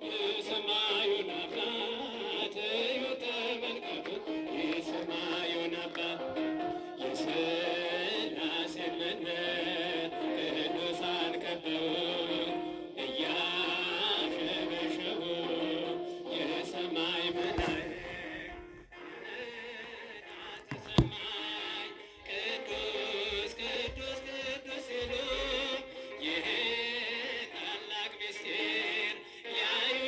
የሰማዩን አባት እዩ ተመልከቱት፣ የሰማዩን አባት የሥላሴን መንበር ቅዱሳን ከበውት እያሸበሸቡ የሰማይ መላእክት ተሰማኝ ቅዱስ ቅዱስ ቅዱስ ሲሉ ይህ ታላቅ ምስጢር ሊያዩ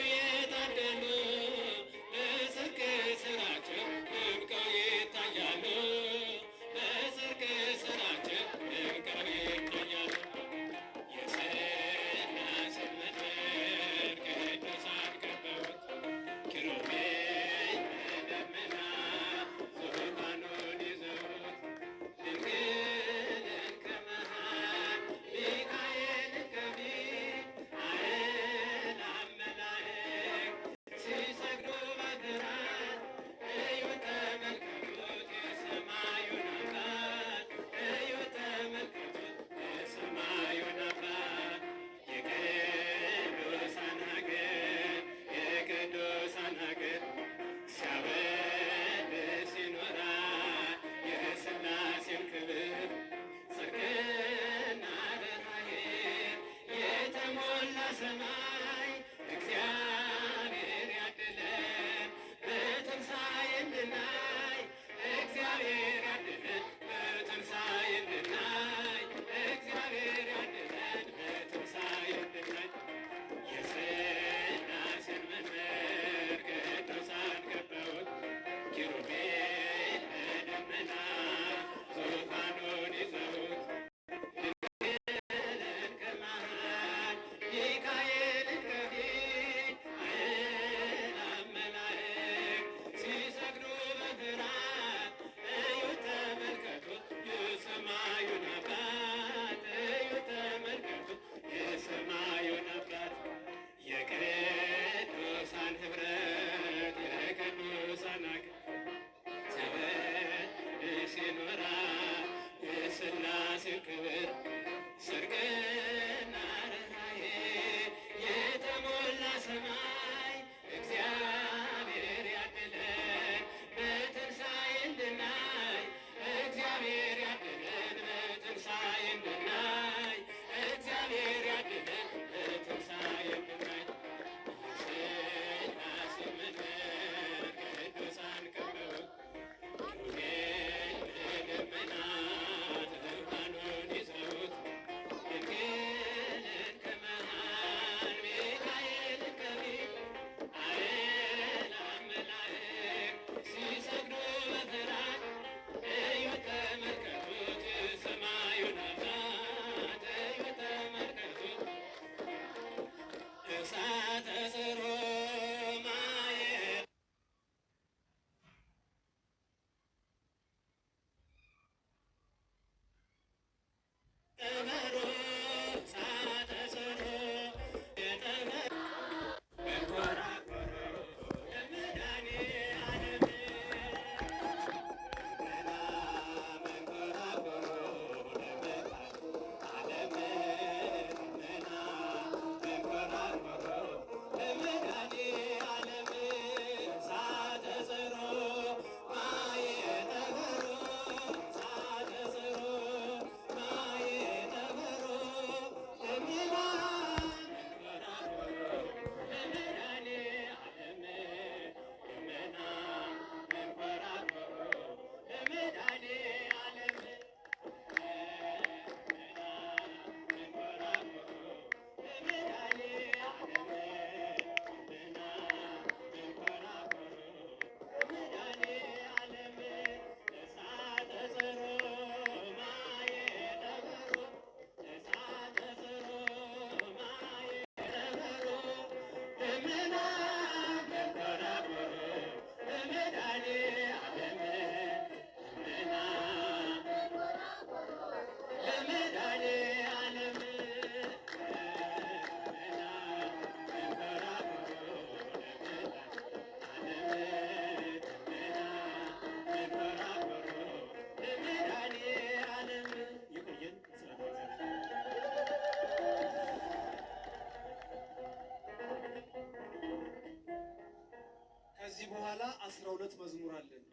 የዓመት መዝሙር አለን።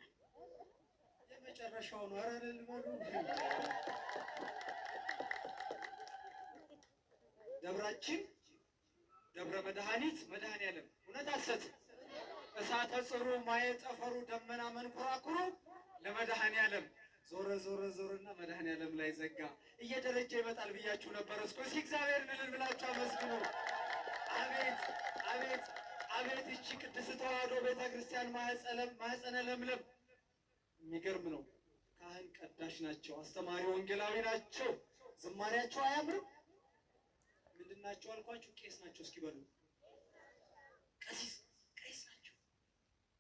የመጨረሻው ነው። ኧረ እልል በሉ። ደብራችን ደብረ መድኃኒት መድኃኔዓለም እውነት ሐሰት? እሳተ ጽሩ ማየ ጠፈሩ ደመና መንኮራኩሩ ለመድኃኔዓለም ዞረ ዞረ ዞረና መድኃኔዓለም ላይ ዘጋ። እየደረጀ ይመጣል ብያችሁ ነበር። እስኪ እግዚአብሔርን እልል ብላችሁ አመስግኑ። አቤት አቤት አቤት! ይቺ ቅድስት ተዋሕዶ ቤተክርስቲያን ማህፀነ ለምለም የሚገርም ነው። ካህን ቀዳሽ ናቸው፣ አስተማሪ ወንጌላዊ ናቸው። ዝማሪያቸው አያምርም? ምንድን ናቸው አልኳችሁ? ቄስ ናቸው። እስኪ በሉ ቀሲስ፣ ቄስ ናቸው።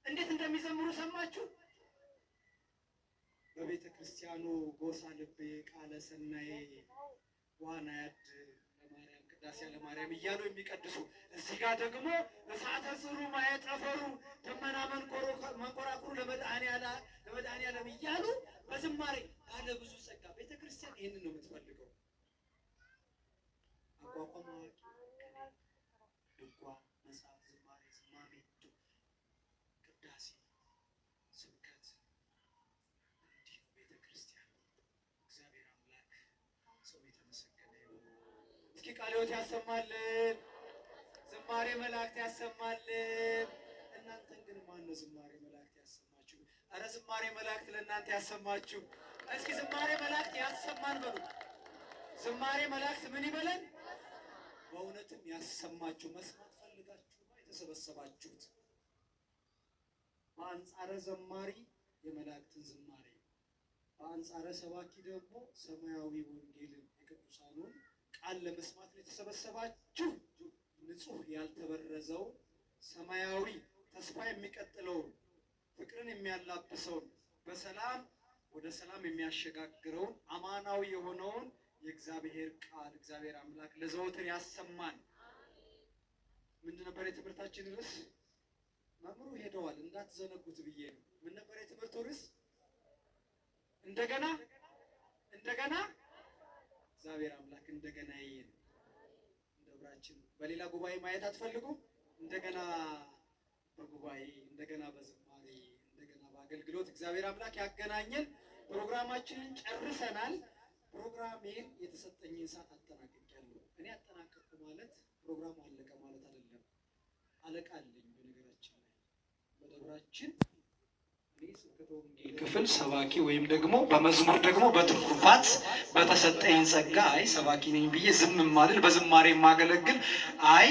እንዴት እንደሚዘምሩ ሰማችሁ? በቤተ ክርስቲያኑ ጎሳ ልቤ ቃለ ሰናዬ ዋና ያድ ለማርያም ቅዳሴ ለማርያም እያሉ የሚቀድሱ፣ እዚህ ጋር ደግሞ እሳተ ጽሩ ማየ ጠፈሩ ደመና መንኮራኩሩ ለመድኃኔዓለም እያሉ በዝማሬ ባለ ብዙ ጸጋ። ቤተ ክርስቲያን ይህንን ነው የምትፈልገው። አቋቋም አዋቂ፣ ቅኔ፣ ድጓ፣ መጽሐፍ፣ ዝማሬ፣ ዝማሜ፣ ቅዳሴ፣ ስብከት እንዲህ ነው ቤተ ክርስቲያን። እግዚአብሔር አምላክ ስሙ የተመሰገነ ይሁን። እስኪ ቃለ ሕይወት ያሰማልን፣ ዝማሬ መላእክት ያሰማልን። እናንተን ግን ማን ነው ዝማሬ መላእክት ያሰማችሁ? አረ ዝማሬ መላእክት ለእናንተ ያሰማችሁ። እስኪ ዝማሬ መላእክት ያሰማን በሉ። ዝማሬ መላእክት ምን ይበለን? በእውነትም ያሰማችሁ። መስማት ፈልጋችሁ ነው የተሰበሰባችሁት። በአንጻረ ዘማሪ የመላእክትን ዝማሬ፣ በአንጻረ ሰባኪ ደግሞ ሰማያዊ ወንጌልን የቅዱሳኑን ቃል ለመስማት ነው የተሰበሰባችሁ። ንጹሕ ያልተበረዘውን ሰማያዊ ተስፋ የሚቀጥለውን ፍቅርን የሚያላብሰውን በሰላም ወደ ሰላም የሚያሸጋግረውን አማናዊ የሆነውን የእግዚአብሔር ቃል እግዚአብሔር አምላክ ለዘወትር ያሰማን። ምንድን ነበር የትምህርታችን ርዕስ? መምህሩ ሄደዋል እንዳትዘነጉት ብዬ ነው። ምን ነበር የትምህርቱ ርዕስ? እንደገና እንደገና እግዚአብሔር አምላክ እንደገና ይየን። ደብራችን በሌላ ጉባኤ ማየት አትፈልጉም? እንደገና በጉባኤ፣ እንደገና በዝማሬ፣ እንደገና በአገልግሎት እግዚአብሔር አምላክ ያገናኘን። ፕሮግራማችንን ጨርሰናል። ፕሮግራሜን የተሰጠኝን ሰዓት አጠናቅቄያለሁ። እኔ አጠናቀቅኩ ማለት ፕሮግራሙ አለቀ ማለት አይደለም። አለቃ አለኝ። በነገራችን ላይ በደብራችን እኔ ስብከተ ወንጌል ክፍል ሰባኪ ወይም ደግሞ በመዝሙር ደግሞ በትሩፋት በተሰጠኝ ጸጋ አይ ሰባኪ ነኝ ብዬ ዝም የማልል፣ በዝማሬ የማገለግል፣ አይ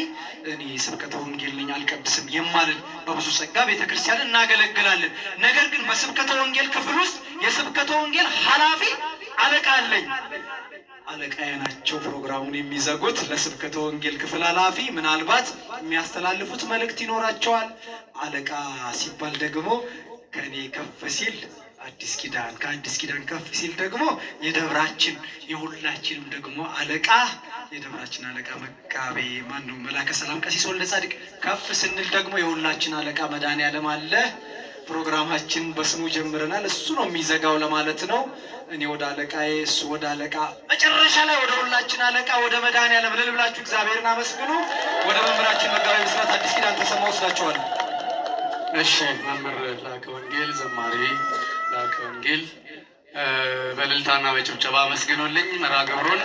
እኔ ስብከተ ወንጌል ነኝ አልቀድስም የማልል፣ በብዙ ጸጋ ቤተክርስቲያን እናገለግላለን። ነገር ግን በስብከተ ወንጌል ክፍል ውስጥ የስብከተ ወንጌል ኃላፊ አለቃ አለኝ። አለቃዬ ናቸው ፕሮግራሙን የሚዘጉት። ለስብከተ ወንጌል ክፍል ኃላፊ ምናልባት የሚያስተላልፉት መልእክት ይኖራቸዋል። አለቃ ሲባል ደግሞ ከኔ ከፍ ሲል አዲስ ኪዳን፣ ከአዲስ ኪዳን ከፍ ሲል ደግሞ የደብራችን የሁላችንም ደግሞ አለቃ የደብራችን አለቃ መጋቤ ማን ነው መላከ ሰላም ቀሲስ ወልደ ጻድቅ፣ ከፍ ስንል ደግሞ የሁላችን አለቃ መድኃኔዓለም አለ። ፕሮግራማችን በስሙ ጀምረናል። እሱ ነው የሚዘጋው ለማለት ነው። እኔ ወደ አለቃዬ፣ እሱ ወደ አለቃ፣ መጨረሻ ላይ ወደ ሁላችን አለቃ ወደ መድኃኔዓለም እልል ብላችሁ እግዚአብሔርን አመስግኑ። ወደ መምህራችን መጋቤ ብስራት አዲስ ኪዳን ተሰማ ወስዳቸዋለሁ። እሺ፣ መምህር ላከ ወንጌል፣ ዘማሪ ላከ ወንጌል በእልልታና በጭብጨባ አመስግኖልኝ መርሃ ግብሩን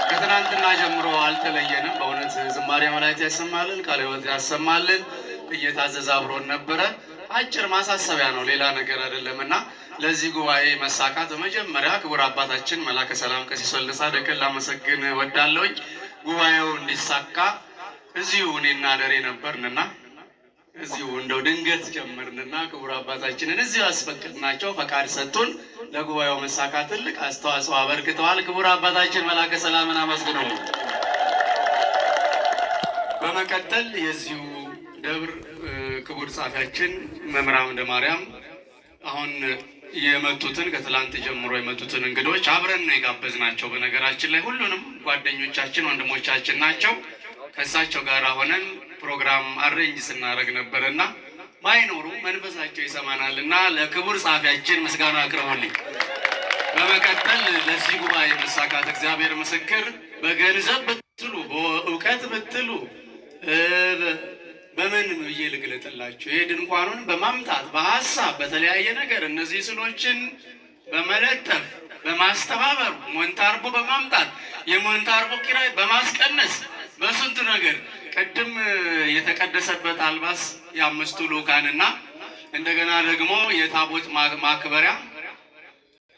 ከትናንትና ጀምሮ አልተለየንም። በእውነት ዝማሬ መላእክት ያሰማልን፣ ቃለ ሕይወት ያሰማልን። እየታዘዘ አብሮን ነበረ። አጭር ማሳሰቢያ ነው፣ ሌላ ነገር አይደለም እና ለዚህ ጉባኤ መሳካት በመጀመሪያ ክቡር አባታችን መላከ ሰላም ቀሲስ ወልደ ጻድቅን ላመሰግን እወዳለሁኝ። ጉባኤው እንዲሳካ እዚሁ እኔና ደሬ ነበርንና እዚሁ እንደው ድንገት ጀመርንና ክቡር አባታችንን እዚሁ አስፈቅድናቸው ፈቃድ ሰጡን። ለጉባኤው መሳካት ትልቅ አስተዋጽኦ አበርክተዋል። ክቡር አባታችን መላከ ሰላምን አመስግኑ። በመቀጠል የዚሁ ደብር ክቡር ጸሐፊያችን መምህር አምደ ማርያም አሁን የመጡትን ከትላንት ጀምሮ የመጡትን እንግዶች አብረን ነው የጋበዝናቸው። በነገራችን ላይ ሁሉንም ጓደኞቻችን ወንድሞቻችን ናቸው። ከእሳቸው ጋር ሆነን ፕሮግራም አሬንጅ ስናደርግ ነበር እና ባይኖሩ መንፈሳቸው ይሰማናል እና ለክቡር ጸሐፊያችን ምስጋና አቅርቡልኝ። በመቀጠል ለዚህ ጉባኤ መሳካት እግዚአብሔር ምስክር በገንዘብ ብትሉ፣ በእውቀት ብትሉ፣ በምን ብዬ ልግለጥላችሁ? ይሄ ድንኳኑን በማምጣት በሀሳብ በተለያየ ነገር እነዚህ ስዕሎችን በመለጠፍ በማስተባበር ሞንታርቦ በማምጣት የሞንታርቦ ኪራይ በማስቀነስ በስንቱ ነገር ቅድም የተቀደሰበት አልባስ የአምስቱ ልኡካንና እንደገና ደግሞ የታቦት ማክበሪያ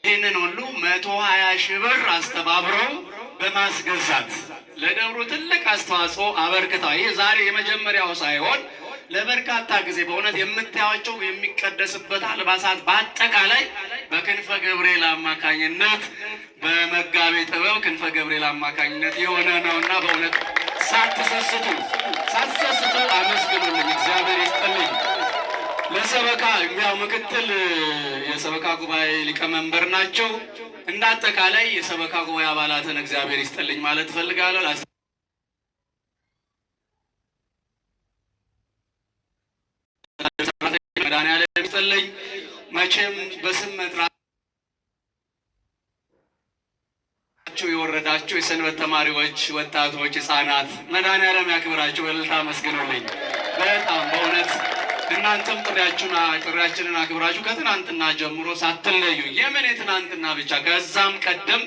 ይህንን ሁሉ 120 ሺህ ብር አስተባብረው በማስገዛት ለደብሩ ትልቅ አስተዋጽኦ አበርክተዋል። ይህ ዛሬ የመጀመሪያው ሳይሆን ለበርካታ ጊዜ በእውነት የምታያቸው የሚቀደስበት አልባሳት በአጠቃላይ በክንፈ ገብርኤል አማካኝነት በመጋቤ ጥበብ ክንፈ ገብርኤል አማካኝነት የሆነ ነውና በእውነት ሳትሰስቱ አመስግኑልኝ። እግዚአብሔር ይስጥልኝ። ለሰበካ ያው ምክትል የሰበካ ጉባኤ ሊቀመንበር ናቸው። እንደ አጠቃላይ የሰበካ ጉባኤ አባላትን እግዚአብሔር ይስጥልኝ ማለት እፈልጋለሁ። መድኃኔዓለም ይስጥልኝ። መቼም በስም መጥራችሁ የወረዳችሁ የሰንበት ተማሪዎች፣ ወጣቶች፣ ህፃናት መድኃኔዓለም ያክብራችሁ። በእልልታ አመስግኑልኝ። በጣም በእውነት እናንተም ጥሪያችንን አክብራችሁ ከትናንትና ጀምሮ ሳትለዩ የምን የትናንትና ብቻ ከዛም ቀደም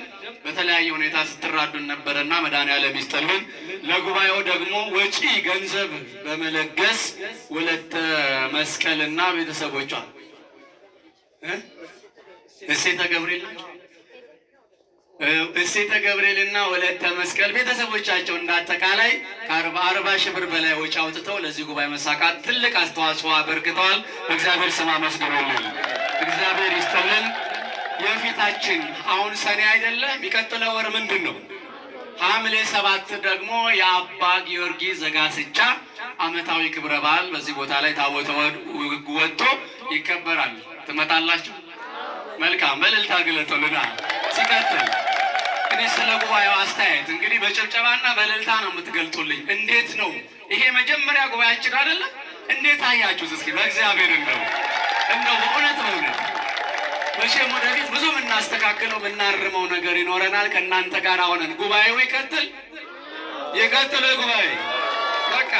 በተለያየ ሁኔታ ስትራዱን ነበረና መድኃኔዓለም ይስጥልን። ለጉባኤው ደግሞ ወጪ ገንዘብ በመለገስ ወለተ መስቀልና ቤተሰቦቿ እሴተ ገብርኤል ናቸው። እሴተ ገብርኤልና ወለተ መስቀል ቤተሰቦቻቸው እንዳጠቃላይ ከ40 ሺህ ብር በላይ ወጪ አውጥተው ለዚህ ጉባኤ መሳካት ትልቅ አስተዋጽኦ አበርክተዋል። በእግዚአብሔር ስም አመስግኑልን። እግዚአብሔር ይስጥልን። የፊታችን አሁን ሰኔ አይደለ? የሚቀጥለው ወር ምንድን ነው? ሐምሌ 7 ደግሞ የአባ ጊዮርጊስ ዘጋስጫ ዓመታዊ ክብረ በዓል በዚህ ቦታ ላይ ታቦተ ወጥቶ ይከበራል። ትመጣላችሁ? መልካም በእልልታ ግለጡልና። ሲቀጥል እኔ ስለ ጉባኤው አስተያየት እንግዲህ በጭብጨባና በእልልታ ነው የምትገልጡልኝ። እንዴት ነው ይሄ መጀመሪያ ጉባኤያችን አይደለ? እንዴት አያችሁት? እስኪ በእግዚአብሔር እንደው በእውነት በእውነት መቼም ወደፊት ብዙ የምናስተካክለው የምናርመው ነገር ይኖረናል። ከእናንተ ጋር ሆነን ጉባኤው ይቀጥል ይቀጥል። ጉባኤ በቃ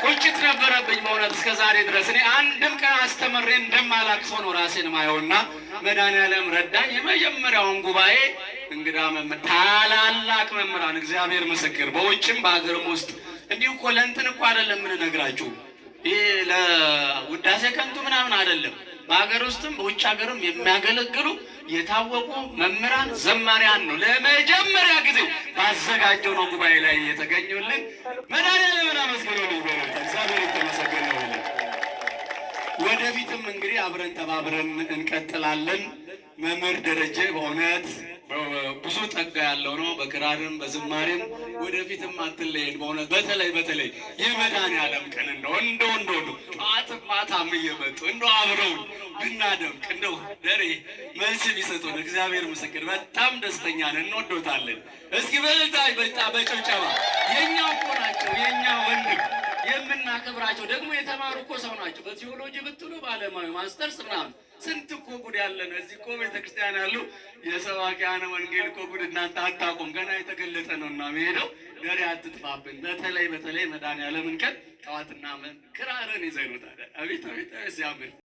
ቁጭት ነበረብኝ በእውነት እስከ ዛሬ ድረስ እኔ አንድም ቀን አስተምሬ እንደማላቅ ሰው ነው ራሴን ማየውና መድኃኔዓለም ረዳኝ። የመጀመሪያውን ጉባኤ እንግዳ መምህር ታላላቅ መምህራን እግዚአብሔር ምስክር በውጭም በሀገርም ውስጥ እንዲሁ እኮ ለእንትን እኮ አይደለም የምንነግራችሁ፣ ይሄ ለውዳሴ ከንቱ ምናምን አይደለም። በሀገር ውስጥም በውጭ ሀገርም የሚያገለግሉ የታወቁ መምህራን ዘማሪያን ነው ለመጀመሪያ ጊዜ ባዘጋጀው ነው ጉባኤ ላይ የተገኙልን። መድኃኔዓለምን አመስግኑልኝ። እግዚአብሔር የተመሰገነ ይሁን። ወደፊትም እንግዲህ አብረን ተባብረን እንቀጥላለን። መምህር ደረጀ በእውነት ብዙ ጸጋ ያለው ነው፣ በክራርም በዝማሬም ወደፊትም አትለየን። በእውነት በተለይ በተለይ የመድኃኔዓለም ቀን እንደው እንደው እንደው ጠዋትም ማታም እየመጡ እንደው አብረውን ብናደምቅ እንደው ደሬ መልስ ቢሰጡን እግዚአብሔር ምስክር በጣም ደስተኛ ነን፣ እንወዶታለን። እስኪ በእልልታ በጭብጨባ የኛው እኮ ናቸው የኛ ወንድም የምናከብራቸው ደግሞ የተማሩ እኮ ሰው ናቸው። በቲዮሎጂ ብትሉ ባለሙያ ማስተርስ ምናምን ስንት እኮ ጉድ ያለ ነው። እዚህ እኮ ቤተክርስቲያን ያሉ የሰባኪያነ ወንጌል እኮ ጉድ እናንተ አታውቁም። ገና የተገለጠ ነውና የሚሄደው ደሬ አትጥፋብን። በተለይ በተለይ መድኃኔዓለምን ቀን ጠዋትና ክራርን ይዘኑታል። አቤት አቤት ሲያምር!